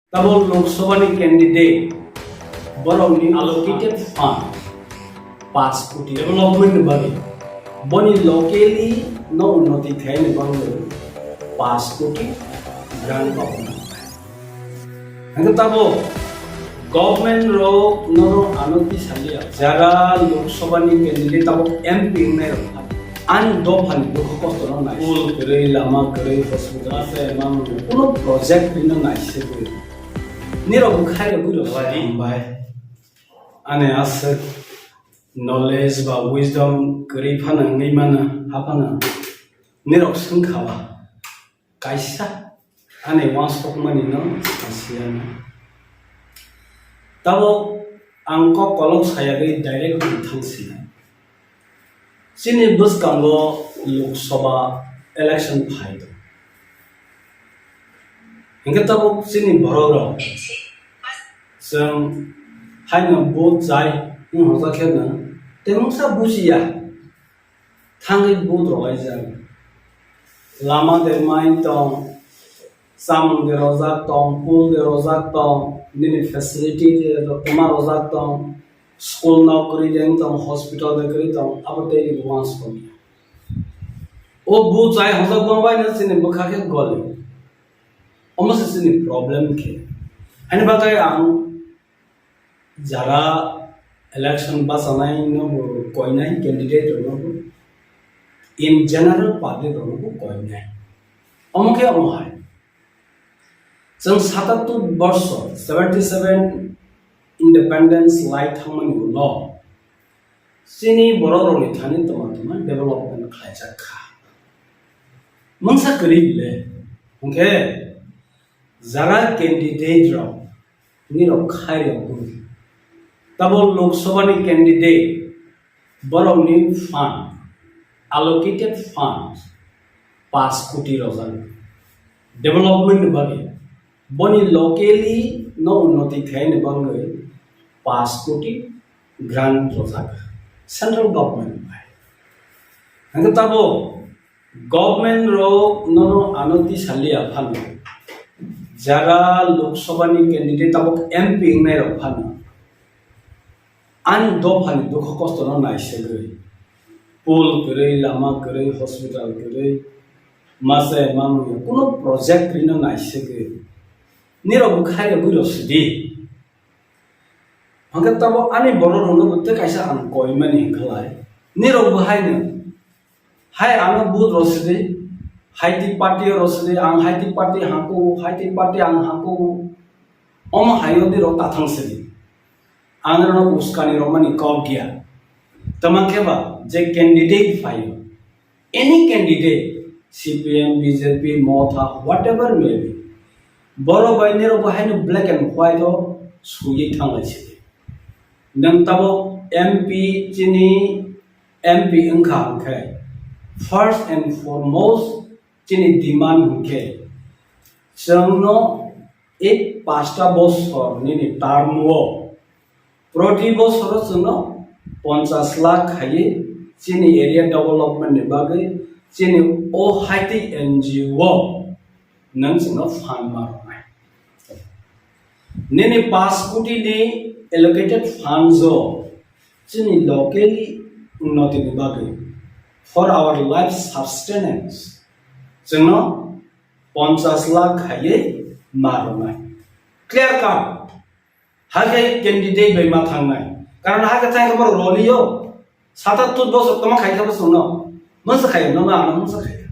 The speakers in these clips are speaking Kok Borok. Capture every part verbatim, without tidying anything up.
Tabok Lok Sabha ni candidate, borok ni allocated fund paanch koti development ni bagwi, boni locally no unnoti khaini bagwi paanch koti grant government. Hingke tabok government rok no ano tisaliya, jara Lok Sabha ni candidate tabok M P wngnai rok ani dopha ni dukhu kosto no nai, school kwrwi, lama kwrwi, hospital se mang kuno project rino nai se kwrwi. Nirok bo khai rok gwi rok hambai. Ani aswk knowledge ba wisdom kwrwi phano wngwi mano, haphano nirok swngkha ba kaisa ani uansukmani no sasiyano. Tabok ang kok kolok sayagwi direct thangsinai. Chini bwskango Lok Sabha election phai tongo. Hingke tabok chini borok rok chwng haino vote chai wng hojakhe no tei mungsa bujiya thangwi vote rwlaijak. Lama de mai tong, chamung de rojak tong, pool de rojak tong, nini facility de kwma rojak tong, school no kwrwi de wng tong, hospital de kwrwi tong, abo tei once tong. O bu chai hojak bang bai no chini bwkha khe goli. Omo se chini problem khe. Ani bagwi ang jara election bachanai no bo koinai candidate rok no bo in general public rok no bo koinai. Omo khe omo hai. Chwng satattur borsor, seventy seven independence lai thangmani ulo chini borok rokni thani toma toma development khlaijak kha. Mungsa kwrwi le, hwnkhe jara candidate rok, nirok khai rok bwrwi. Tabok Lok Sabha ni candidate, borokni fund, allocated fund, paanch koti rojak. Development ni bagwi, boni locally no unnoti khaini bagwi paanch koti grant rojak central government bai. Hingke tabok government rok nono ano tisaliya phano, jara Lok Sabha ni candidate tabok M P wngnai rok phano ani dopha ni dukhu kosto no naisegwi, pool kwrwi, lama kwrwi, hospital kwrwi, masa mamung kuno project kwrwi no naisegwi, nirok bo khai rok bwrwi rok sidi. Hwnkhe tabok ani borok rokno bo tei kaisa ang koimani hwnkhe lai. Nirok bo haino, hai ano vote rw sidi, hai twi party rw sidi, ang hai twi party hangko, hai twi party ang hangko. Omo haino nirok tathang sidi. Ang rokno uskani rwmani kok ya. Tama khe ba je candidate phaio, any candidate, C P M, B J P, Motha, whatever may be, borok bai nirok bo haino black and white o suywi thanglai sidi. Nwng tabok M P chini M P wngkha hwnkhe, first and foremost chini demand hwnkhe, chwngno ei pasta bosor nini term o proti bosoro chwngno ponchas lakh khaiwi chini area development ni bagwi chini o haitwi N G O nwng chwngno fund ma rwnai. Nini paanch koti ni allocated funds o chini locally unnoti ni bagwi, for our life sustenance, chwngno ponchas lakh khaiwi ma rwnai. Clear cut. Hakhe candidate bai ma thangnai. Karon hakhe thangkhe borok roliyo. Satattur bosor toma khaikhe bo chwngno. Mungsa khaio, nono ano mungsa khaio.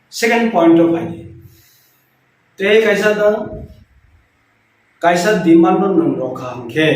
Second point o phaidi. Tei kaisa dong, kaisa demand no nwng rwkha hwnkhe,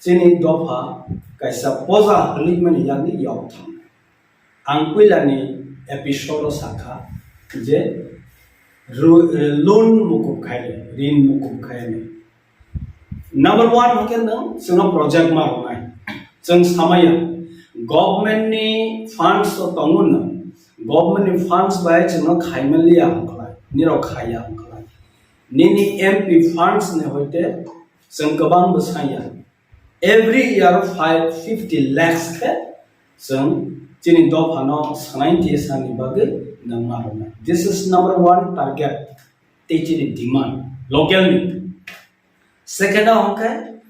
chini dopha kaisa poja hwnwi mani yakni yok thang. Ang puilani episode o sakha je ru-, loan mukup khaidi, rin mukup khaidi. Number one hwnkhe nwng chwngno project ma rwnai. Chwng samaya government ni funds o tongo nwng, government ni funds bai chwngno khaimaliya hwnkhlai, nirok khaiya hwnkhlai. Nini M P funds ni hoite chwng kwbang bwsaiya. Every year five fifty lakhs khe chwng chini dophano sanai T S R ni bagwi nwng ma rwnai. This is number one target. Tei chini demand, local ni. Second o hwnkhe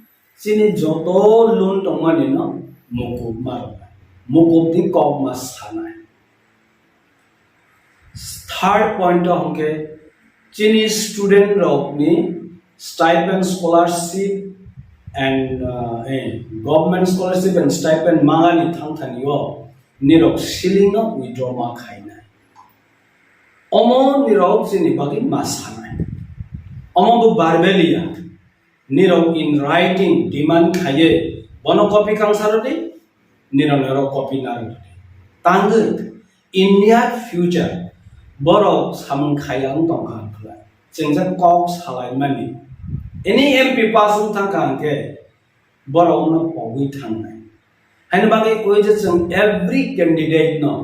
chini joto loan tongmani no mukup ma rwnai. Mukup ni kok ma sanai. Third point o hwnkhe chini student rok ni stipend, scholarship and, uh, eh, government scholarship and stipend mangani thangthani o nirok ceiling no withdraw ma khainai. Omo nirok chini bagwi ma sanai. Omo bo barbeliya. Nirok in writing demand khaiye bono copy kangsa rwdi, nirok nirok copy narwdi. Tangwi in near future borok samung khaiya wng tongkha hwnkhe chwng je kok salaimani. Any M P pass wng thangkha hwnkhe borok no pogwi thangnai. Haini bagwi koi je chwng every candidate no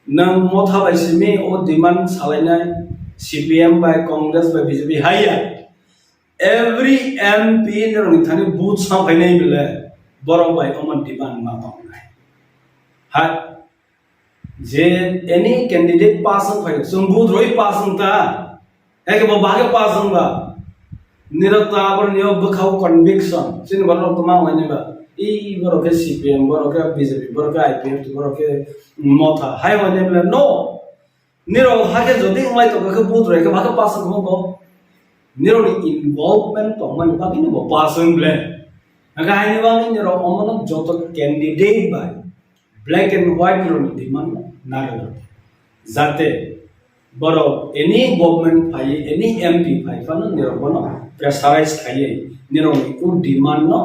nwng motha bai simi o demand salainai C P M bai, Congress bai, B J P haiya. Every M P nirokni thani vote sa phainai bile borok bai omo demand ma tongnai. Ha, je any candidate pass wng phai, chwng vote roi pass wng ta. Eke bo bahai pass wng ba. Nirok ta aboni o bwkhao conviction. Chini borok tongma wnglaini ba. I borok khe C P M, borok khe B J P, borok khe I P F T, borok khe motha. Hai wnglaini bile no. Nirok hakhe jodi wnglai tongkha khe vote roi khe bahai pass wng bo. Nirokni involvement tongmani bagwi ni bo pass wng bile. Hake haini bagwi nirok omono joto candidate bai black and white rokni demand no narwk rwdi. Jate borok any government phai, any M P phai phano nirok bono pressurize khaiwi nirokni o demand no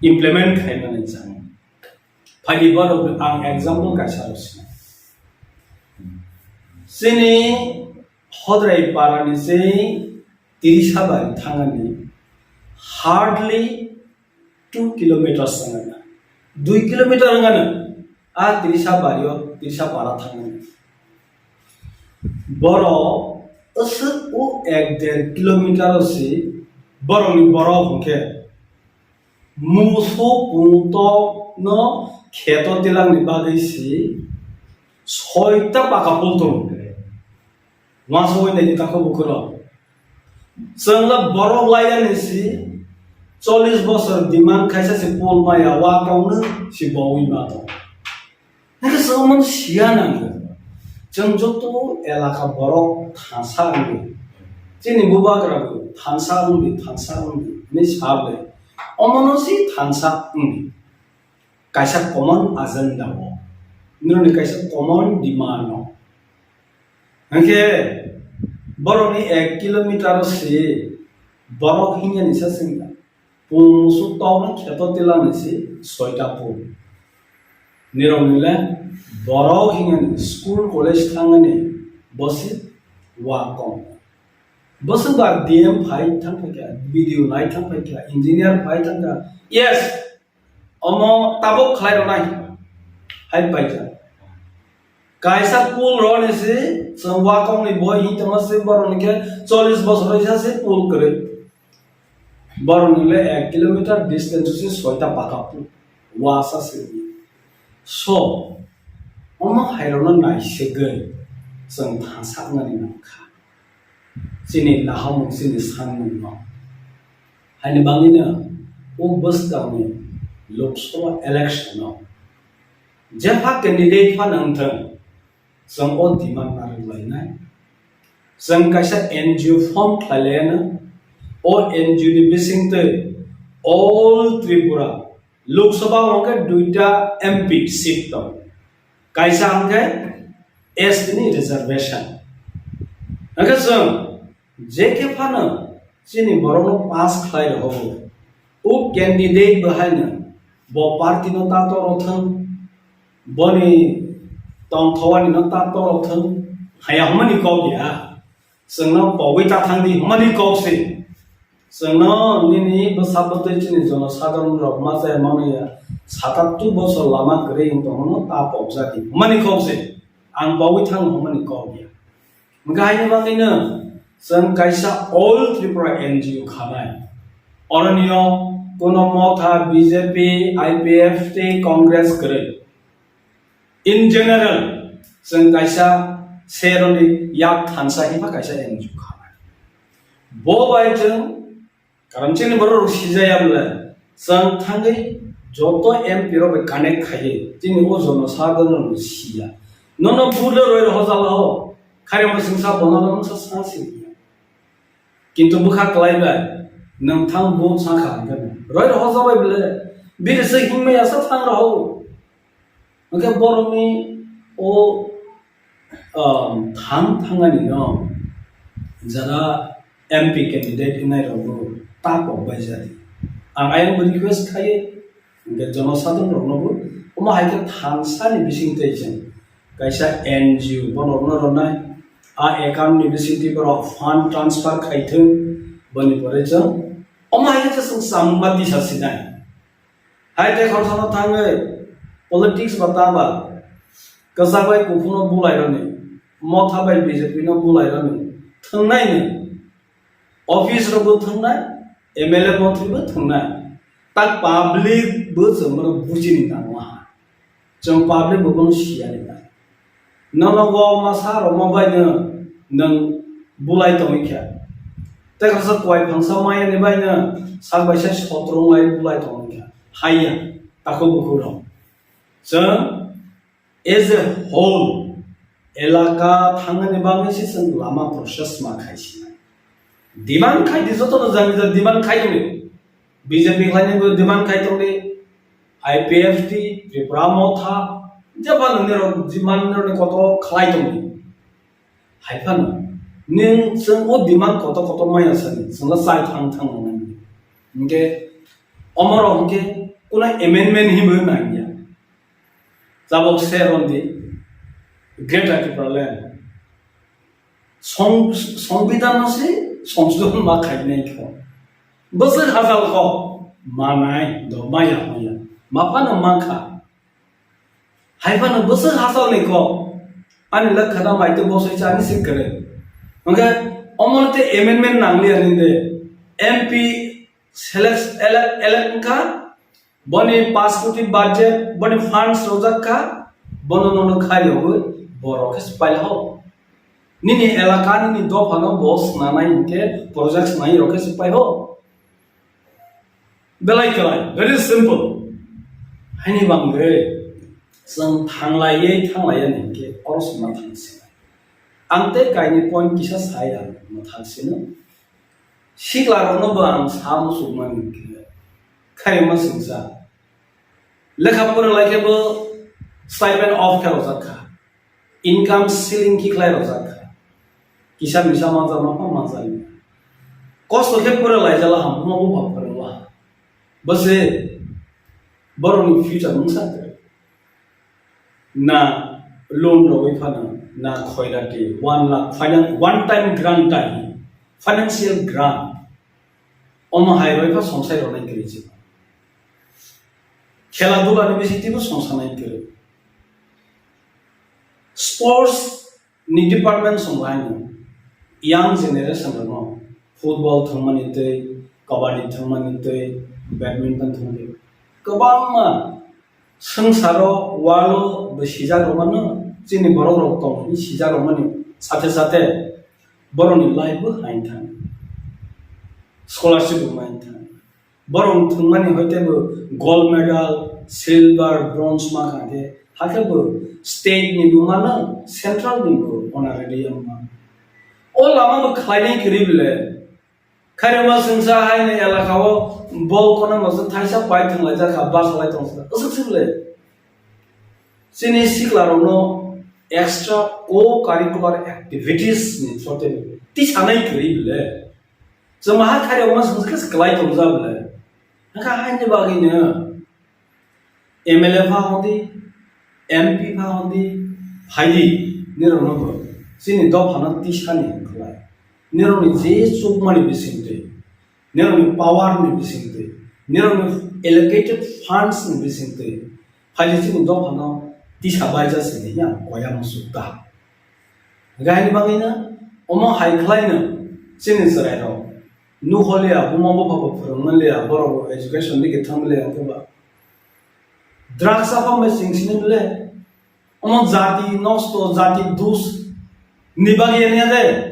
implement khaimani chang. Phaidi borok ang example kaisa rw sinai. Chini Hodrai parani se Tirisa bari thangani hardly two kilometers wngana. Dui kilometer wngana. A Tirisa bario Tirisa para thangani. Borok aswk o ek der kilometer o se borokni borok hwnkhe musu pungtokno kheto tilangni bagwi se soita paka pul tongo. Uansugwi naidi takhuk bukhurok. Chwngno borok laiyani si chollish bosor demand khaisa se pul maya, wa tongno si bowi ma tong. Hwnkhe chwng omono siya nangkhe. Chwng joto elaka borok thansa wngwi. Chini bubagra bo thansa wngdi, thansa wngdi hinwi sa ble. Omono si thansa wngdi. Kaisa common agenda o, nini kaisa common demand o. Hwnkhe borokni ek kilometer o se borok hingyani sa sengya. Pung musuk tokno kheto tilani se soita pung. Nirokni le borok hingyani school college thangani bosi wa kong. Boswk ba D M phai thang phaikha, B D O nai thang phaikha, engineer phai thangkha. Yes, omo tabuk khlai rwnai hai paikha. Kaisa pul roni si chwng wakong ni boi hi tongma si borok ni khe chollish bosor roi sa si pul kwrwi. Borok ni le ek kilometer distance si soita paka pul wasa si. So, omo hai rok no nai segwi chwng thang saknani nang kha. Chini nahamung, chini sanmung no. Haini bagwino o bwskangni Lok Sabha election o jepha candidate phano wngthwng, chwng o demand narwk lainai. Chwng kaisa N G O form khlai laiyano, o N G O ni bisingtwi all Tripura Lok Sabha o hwnkhe duita M P seat tong. Kaisa hwnkhe S T ni reservation. Hwnkhe chwng je khe phano chini borokno pass khlai rwgo, o candidate bo haino bo party no ta toro thwng, boni tongthowani no ta toro thwng, haya hwnmani kok ya. Chwngno pogwi ta thangdi hwnmani kok se. Chwngno nini bwsa bwtwi chini jono sadharon rok ma chaya mano ya, satattu bosor lama kwrwi wng tongmano ta pokjadi hwnmani kok se. Ang pogwi thang hwnmani kok ya. Hwnkhe haini bagwino chwng kaisa All Tripura N G O khanai. Oronio kuno Motha, B J P, I P F T, Congress kwrwi. In general, chwng kaisa seroni yak thansa hinba kaisa N G O khanai. Bo bai chwng, karon chini borok rok sijaya bole, chwng thangwi joto M P rok bai connect khaiwi chini o jono sadharno rok siya. Nono bule roi rohorjala o, khairokma chwngsa bono wngsa sa siliya. Kintu bwkha kwlai bai, nwng thang bo sakha hwnkhe no. Roi rohorjabai bole, bini se himma yasa thang roho. Hwnkhe borokni o, um, thang thangnani no, jara M P candidate wngnai rokno ta kok bai jadi. Ang ayang bo request khayo, hwnkhe jono sadharno rokno bo, omo hai khe thansani bising tei chwng kaisa N G O bono rwna rwnai, a account ni bisingtwi borok fund transfer khai thung, boni pore chwng omo hai khe chwng samung ma tisa sinai. Hai tei khoroksa no thangwi politics ba ta ba kwchak bai kuphur no bulai rwni, motha bai B J P no bulai rwni thwngnai ni. Office rok bo thwngnai, M L A montri bo thwngnai. Tak public bo chwng bono bujini nangma ha. Chwng public bo bono siya ni nai. Nono o masa rok ma bai no nwng bulai tongwi kha. Tei kaisa kwai phangsa maya ni bai no sak bai sai sotro lai bulai tongwi kha. Haiya, tako bukhuk rok. Chwng as a whole, elaka thangnani bagwi se chwng lama process ma khai sinai. Demand khai di, joto no jani jani demand khai tongdi. B J P khlainai bo demand khai tongdi. I P F T, Tripura Motha, jephano nirok, jiman nirokni koto khlai tongdi. Hai phano, nwng chwng o demand koto koto maya sani, chwngno chai thang thang nangni. Hwnkhe, omorok hwnkhe, kuno amendment hinwi nangya. Tabok se rondi Greater Tipraland. Song-, Songbidan no se songsodon ma khainai kho. Bwswk hachal kho manai do maya maya. Ma phano mankha. Hai phano bwswk hachal ni kho. Ani lekha da mai to bosai cha ani sik kare. Hwnkhe omo te amendment nangliya ninde M P select, elect, elect wngkha. Boni pass koti budget, boni funds rojak kha, bono nono khai rogwi borok khe se paila ho. Nini elaka, nini dopha no bo swnamnai hinkhe project swnai rok khe se pai ho. Belai kwlai, very simple. Haini bangwi chwng thanglaiwi thanglaiya ni hinkhe oro swngna thang se. Ang tei kaini point kisa sai ang mwthang sino. Sikla rokno bo ang sa muchukmani hinkhe. Khairokma singsa. Lekha pora lai khe bo stipend off khe rojak kha. Income ceiling khe khlai rojak kha. Kisa misa manjak ma pha manjak ya. Kosto khe pora lai jala ham, omo bo pha pora wa. Bo se borokni future mungsa kwrwi. Na loan rogwi phano, na khoirati one lakh finan-, one time grant tai, financial grant. Omo hai roi pha songsai rwnai kwrwi se. Khela dula ni bising twibo songsanai kwrwi. Sports ni department song laino young generation rokno football thwngmani tei, kabaddi thwngmani tei, badminton thwngmani tei kwbangma swngcharo world o bo sijak rwmano, chini borok rok tong hwnwi sijak rwmani sathe sathe borokni life bo hain thang, scholarship bo main thang. Borok thwngmani hoi teibo gold medal, silver, bronze ma kha khe, hakhe bo state ni bo mano, central ni bo honorarium mano. O lama bo khlainai kwrwi bole. Khairokma singsa haini elaka o bol kono masa thaisa pai thwnglaijak kha, bachalai tongsa. Aswk se bole. Chini sikla rokno extra co-curricular activities ni through tei tisanai kwrwi bole. Chwng maha khairokma singsa khe kwlai tongja bole. Hakha haini bagwi no M L A pha hodi, M P pha hodi, phaidi, nirokno bo chini dophano tisani kwlai. Nirokni je chukmani bisingtwi, nirokni power ni bisingtwi, nirokni allocated funds ni bisingtwi, phaidi chini dophano tisa baija sini ya koya musuk ta. Hwnkhe haini bagwino omo hai khlaino chini chwrairok nukholiya, buma bupha bo phwrwngmanliya, borok bo education ni khe thangmanliya, hwnkhe ba drugs aphang bai chwng sini bole. Omo jati nosto, jati dus ni bagwi ya de.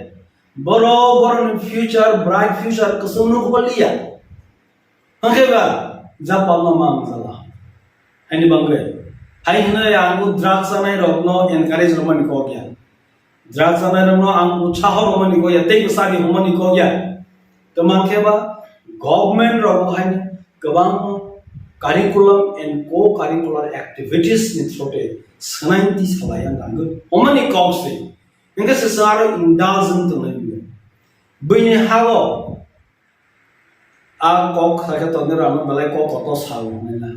Borok borokni future, bright future kwchwng nukho liya. Hwnkhe ba, japalno ma mangjala. Haini bagwi. Hai hwnwi ang o drugs chanai rokno encourage rwmani kok ya. Drugs chanai rokno ang utsaho rwmani kok ya, tei bwsadi hwnmani kok ya. Tei mankhe ba, government rok haino kwbangma curriculum and co-curricular activities ni through tei swnai twi salai ang tangwi hwnmani kok se. Hwnkhe se aro indulge wng tongnai bini. Bini hao a kok khaikhe tongnai rok ano belai kok kotor sao hwnwi na.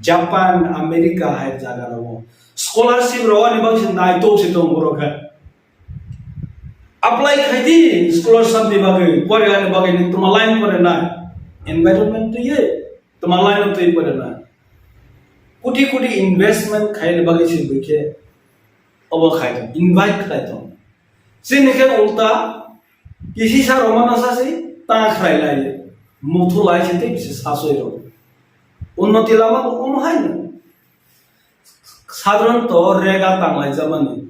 Japan, America hai jaga rogo scholarship rwani bagwi se naitok se tongo borok khe. Apply khai di scholarship ni bagwi, pore ani bagwi ni tuma line pore na. Environment twi ye tuma line twi pore na. Kuti kuti investment khai ni bagwi se bwkhe obo khai tong, invite khai tong. Chini khe ulta kisi sa romano sasi ta khrai lai, muthu lai se tei bisi sasoi rok. Unnoti lama bo omo hai no. Sadharanto rega tang lai jamani.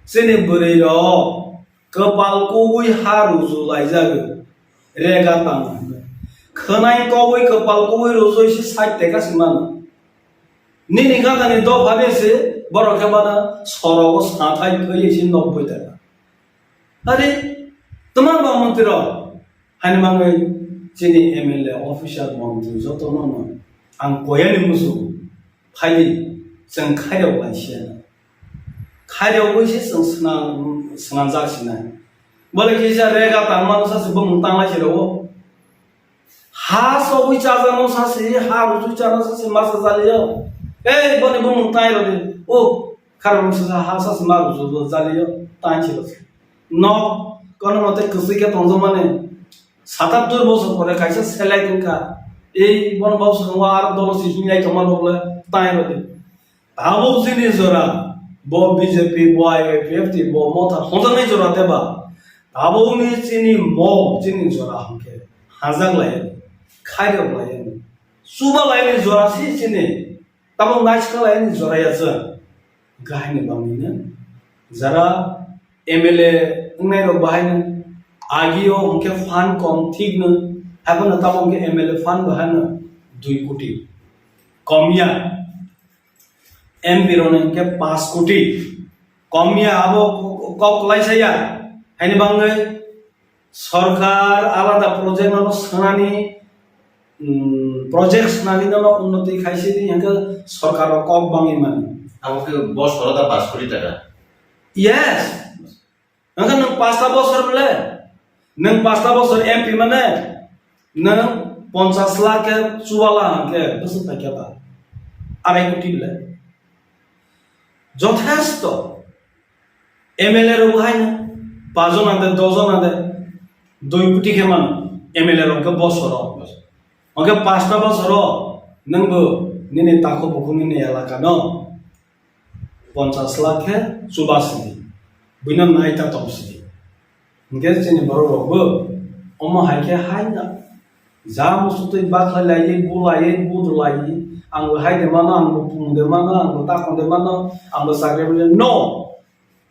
Chini bwrwi rok kwpal kubui ha ruju lai jagwi rega tang lai. Khwnai kobui kwpal kubui rujui se sait teka si mano. Nini gana ni dopha ni se borok khe mano sorogo sathai thwi se nobboi teka. Are, twma ba montri rok, haini bagwi chini M L A, officer, montri joto no no ang koyani musu phaidi, chwng khairok lai siya. Khairok wi se chwng swnam, swnamjak sinai. Bole kisa rega tangma sa se bumung tanglai se rwo. Ha sogwi chajakno sasi, ha rujui chana sasi masa jaliyo. Ei, boni bumung tai rodi. O, kharang sasa ha sasi ma rujui jaliyo, tai chilo. No, kono mote kwsui khe tongjakmani. Satattur bosor pore kaisa selai wngkha. Ei, bono bau swkang o aro dolo si hinlai tongma logle, tai rodi. Tabuk chini jora, bo B J P, bo I Y P F T, bo Motha, hwnjaknai jora teba. Tabukni chini mo, chini jora hwnkhe hajak lai, khairok lai, chuba lai jora si chini. Tabuk naisikha lai jora ya chwng. Gahini bangni jara M L A wngnai rok bahai no agio hwnkhe fund kom thik no, haibano tabuk hwnkhe M L A fund bahai no dui koti. Kom ya. M P rokni hwnkhe paanch koti. Kom ya abo kok kwlai saya. Haini bagwi sorkar alada project no swnani, mm, project swnani no unnoti khaisi di hwnkhe sorkar rok kok bangwi mano. Abo khe bosoro da paanch koti taka? Yes. Hwnkhe nwng pasta bosor bole, nwng pasta bosor M P mane, nwng ponchas lakh khe chuba lakh hwnkhe bwswk paikha ba? Arai koti bole. Jothesto M L A rok bo haino, paanch jon ante, dos jon ante, dui koti khe mano M L A rok hwnkhe bosoro. Hwnkhe pasta bosoro nwngbo nini takhuk bukhuk nini elaka no ponchas lakh khe chuba sidi, buino naita tong sidi. Hwnkhe chini borok rokbo omo hai khe haino ja musutwi bakhlai lai, bu lai, bu lai, ang bo hai de mano, ang bo pung de mano, ang bo takon de mano, ang bo chakri mano. No,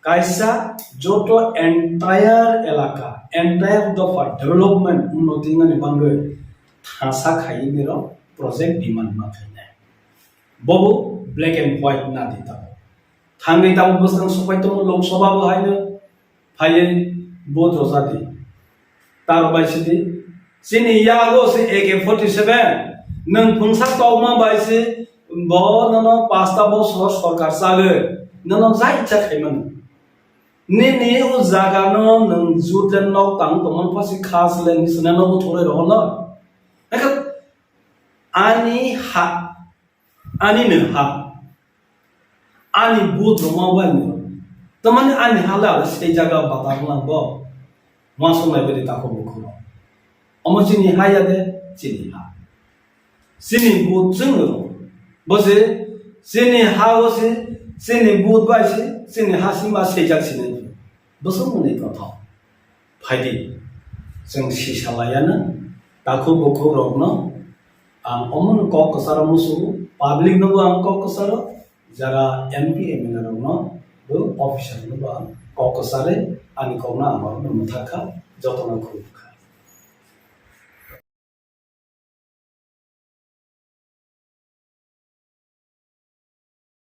kaisa joto entire elaka, entire dopha development unnoti wngnani bagwi thangsa khaiwi nirok project demand ma khainai. Bobo black and white na di tamo. Thangwi tamo bwswng sopai tongo Lok Sabha bo haino phaiwi vote rwjadi. Taro bai sidi. Chini yago se A K forty seven. Nwng phungsa tokma bai se bo nono pasta bosor sorkar chagwi. Nono jai cha khaimano. Nini o jaga no nwng jute nok tang tongmani pasi khas le ni sene no uthoroi rohorno. Ekha ani ha, ani no ha, ani but roma bai no. Tamani ani ha le aro sei jaga batar lang bo. Masuk lai beri tako bukhuno. Omo chini ha ya de, chini ha. Chini but chwng rw. Bo se chini ha o se, chini but bai se, chini ha sima sejak sinai. Bo se mwnwi kotha. Phaidi. Chwng sisa laiya no, takhuk bukhuk rok no, ang omo no kok kwcharo musugo, public no bo ang kok kwcharo, jara M P M L A rok no, bo officer no bo ang kok kwcharo, Ani kokno ang norokno mwthak kha, jotono khulum kha.